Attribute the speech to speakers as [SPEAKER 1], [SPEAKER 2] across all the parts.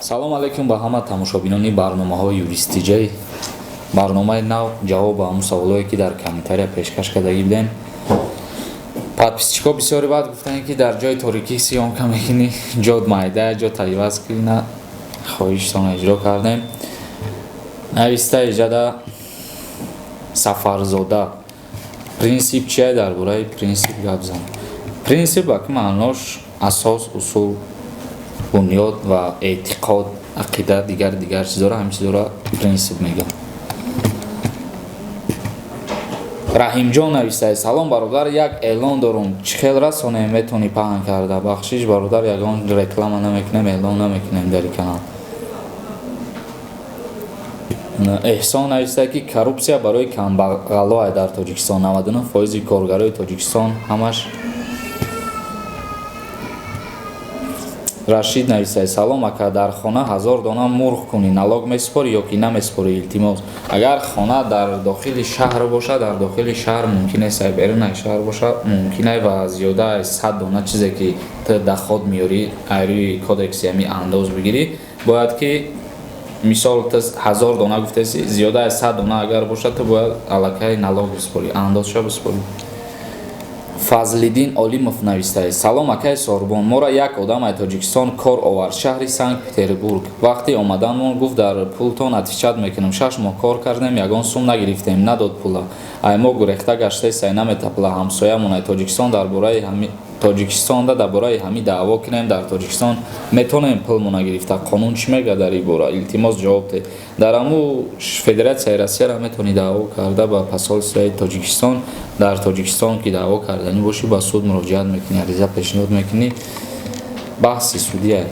[SPEAKER 1] Салом алейкум ба ҳама тамошобинони барномаҳои Юристиҷай. Барномаи нав, ҷавоб ба ҳамун саволое, ки дар комментария пешкаш кардагӣ будем. Подписчикҳо бисёре баъд гуфтанд, ки дар ҷои торикӣ съёмка мекунӣ, ҷод майда, ҷо иваз кунӣ. Хоҳиштонро иҷро кардем. Нависта иҷада Сафарзода: принсип чия? Дар бораи принсип гап зан. Принсип аки маънош асос, усул, бунёд ва эътиқод, ақида, дигар дигар чизоро, ҳамин чизоро принсип мегӯям. Раҳимҷон навистае: салом, бародар, як эълон дорум, чӣ хел расонем метавонӣ паҳн карда? Бахшиш, бародар, ягон реклама намекунем, эълон намекунем дар ин канал. Эҳсон навистае, ки коррупсия барои камбағалоа дар Тоҷикистон, 99% коргарои Тоҷикистон ҳамаш. Рашид нависае: салом, ака, дар хона 1000 дона мурғ кунӣ, налог месупорӣ ё ки намесупорӣ? Илтимос. Агар хона дар дохили шаҳр бошад, дар дохили шаҳр мумкин нест, берунаи шаҳр бошад, мумкин, ва зиёда аз 100 дона чизе ки ту доход меёрӣ, айрӯи кодекси ҳами андоз бигирӣ, бояд ки, мисол, ту 1000 дона гуфтаси, зиёда аз 100 дона агар бошад, ту бояд аллакай налог бисупорӣ, андозша бисупорӣ. Фазлиддин Олимов навистае: салом, акай Сорбон, моро як одам аз Тоҷикистон кор овард, шаҳри Санкт Петербург. Вақти омаданмон гуфт, дар пултон отвечать мекунам. 6 моҳ кор кардем, ягон сум нагирифтем, надод пула. Ай мо гурехта гаштаи наметапла. Ҳамсоямон ай Тоҷикистон, дар бораи Тоҷикистонда дар бораи ҳамин даъво кунем, дар Тоҷикистон метавонем пулмона гирифта? Қонун чӣ мегӯяд дар ин бора? Илтимос, ҷавоб деҳ. Дар ҳамун Федератсияи Россияро метавонӣ даъво карда ба посольствои Тоҷикистон. Дар Тоҷикистон ки даъво карданӣ бошӣ, ба суд муроҷиат мекунӣ, ариза пешниҳод мекунӣ, баҳси судия.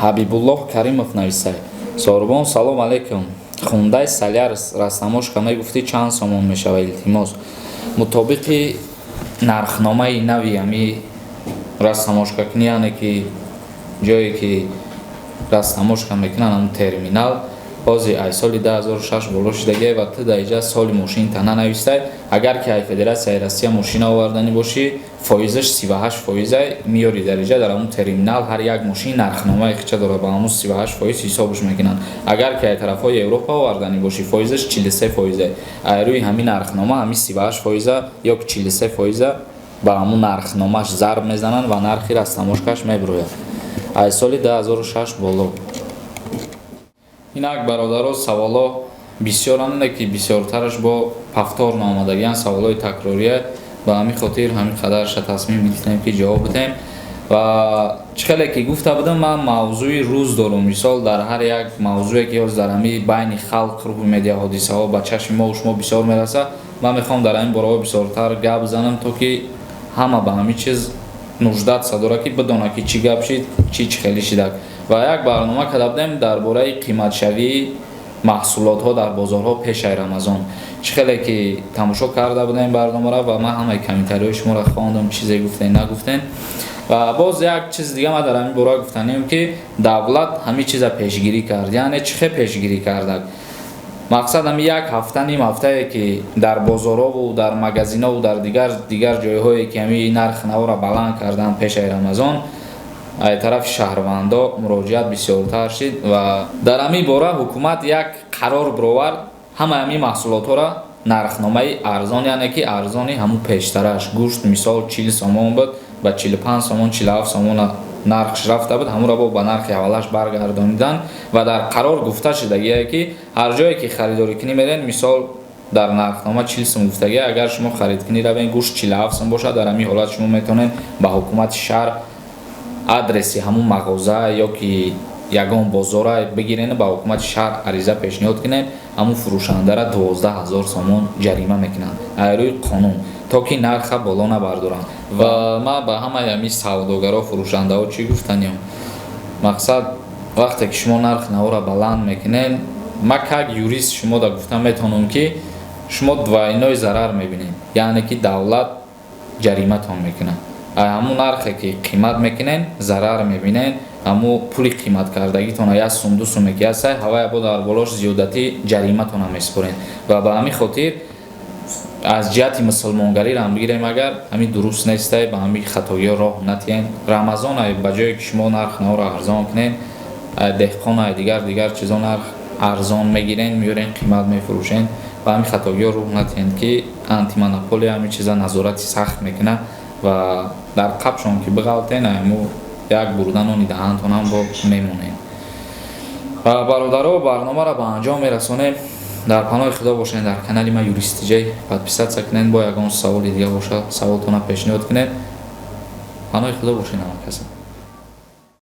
[SPEAKER 1] Ҳабибуллоҳ Каримов нависай: Сорбон, салом алейкум, Хундай Солярис растаможка мегуфтӣ, чанд сомон мешавад? Илтимос. Мутобиқи нархномаи нави ҳами растаможкакунӣ, яъне ки ҷое ки растаможка мекунанд, ҳамун терминал, ҳозир ай соли 2006 боло шудагия ва ту дар иҷа соли мошинта нанавистай. Агар ки ай Федератсияи Россия мошина оварданӣ бошӣ, фоизаш 38 фоизай меёри дар иҷа, дар ҳамун терминал ҳар як мошин нархномаи хича дорад, ба ҳамун 38% ҳисобш мекунанд. Агар ки ай тарафҳои Европа оварданӣ бошӣ, фоизаш 43 фоизай. Ай рӯи ҳамин нархнома ҳамин 38 фоиза ё ки 43 фоиза ба ҳамун нархномаш зарб мезананд ва нархи растаможкаш мебирояд аз соли 2006 боло. Инак, бародаро, саволо бисёранд, ки бисёртараш бо повторно омадагианд, саволҳои такрория. Ба ҳамин хотир ҳамин қадарша тасмим гирифтем, ки ҷавоб бидем. Ва чӣ хеле ки гуфта будам, ман мавзӯи рӯз дорум. Мисол, дар ҳар як мавзӯе ки ҳоз дар ҳамин байни халқ рӯй медиҳад, ҳодисаҳо ба чашми мо шумо бисёр мерасад, ман мехоҳам дар ҳамин бораҳо бисёртар гап занам, то ки ҳама ба ҳамин чиз нуждаться дорад, ки бидонад, ки чӣ гап шид, чӣ чӣ хеле шидак. Ва як барнома карда будем дар бораи қиматшавии маҳсулотҳо дар бозорҳо пешаи Рамазон. Чӣ хеле ки тамошо карда будем барномаро ва ман ҳамаи комментариҳои шуморо хондам, чизе гуфтен, нагуфтен. Ва боз як чиз дига ман дар ҳамин бора гуфтанем, ки давлат ҳамин чиза пешгирӣ кард. Яъне чӣ хел пешгирӣ кардак? Мақсад, ҳами як ҳафта, ним ҳафтае ки дар бозорҳову дар магазинову дар дигар дигар ҷойҳое ки ҳамин нарх наворо баланд карданд пешаи Рамазон, ай тарафи шаҳрвандо муроҷиат бисёртар шид ва дар ҳамин бора ҳукумат як қарор бировард: ҳамаи ҳамин маҳсулотҳоро нархномаи арзон, яъне ки арзони ҳамун пештараш. Гӯшт, мисол, 40 сомон буд, ба 45 сомон, 47 сомона нархш рафта буд, ҳамонро бо ба нархи аввалаш баргардониданд. Ва дар қарор гуфта шудагие, ки ҳар ҷое ки харидорӣ кунӣ мерен, мисол, дар нархнома 40 сум гуфтагӣ, агар шумо харидкунӣ равен, гӯшт 47 сум бошад, дар ҳамин ҳолат шумо метавонед ба ҳукумати шаҳр адреси ҳамун мағоза ё ки ягон бозора бигирен, ба ҳукумати шаҳр ариза пешниҳод кунед, ҳамун фурӯшандара 12 000 сомон ҷарима мекунанд ай рӯи қонун, то ки нарха боло набардоранд. Ва ман ба ҳамаи ҳамин савдогаро, фурӯшандаҳо чӣ гуфтанем? Мақсад, вақте ки шумо нарх наворо баланд мекунед, ман как юрист шумо да гуфта метавонам, ки шумо двойной зарар мебинед, яъне ки давлат ҷариматон мекунад. Ҳамун нархе ки қимат мекунед, зарар мебинед, ҳамун пули қиматкардагитона, як сум, ду суме ки ҳастай, ҳавая бо дар болош зиёдатӣ ҷариматона месупоред. Ва ба ҳамин хотир аз ҷиҳати мусулмонгариро ҳам бигирем, агар ҳамин дуруст нестай, ба ҳамин хатогиҳо роҳ натиҳен. Рамазон, ба ҷое ки шумо нарх наворо арзон кунед, Деҳқон, ай дигар дигар чизо нарх арзон мегирен, меёрен, қимат мефурӯшен. Ва ҳамин хатогиҳо рӯ натиҳед, ки антимонополия ҳамин чиза назорати сахт мекунад ва дар қабшон ки биғалтен, айму як бурда нони даҳантонам бо мемонед. Ва, бародаро, барномаро ба анҷом мерасонем. Дар паноҳи Худо бошед. Дар канали ма, Юристиҷай, подписаться кунед. Бо ягон саволи дига боша, саволтона пешниҳод кунед. Паноҳи Худо бошед, ҳама каса.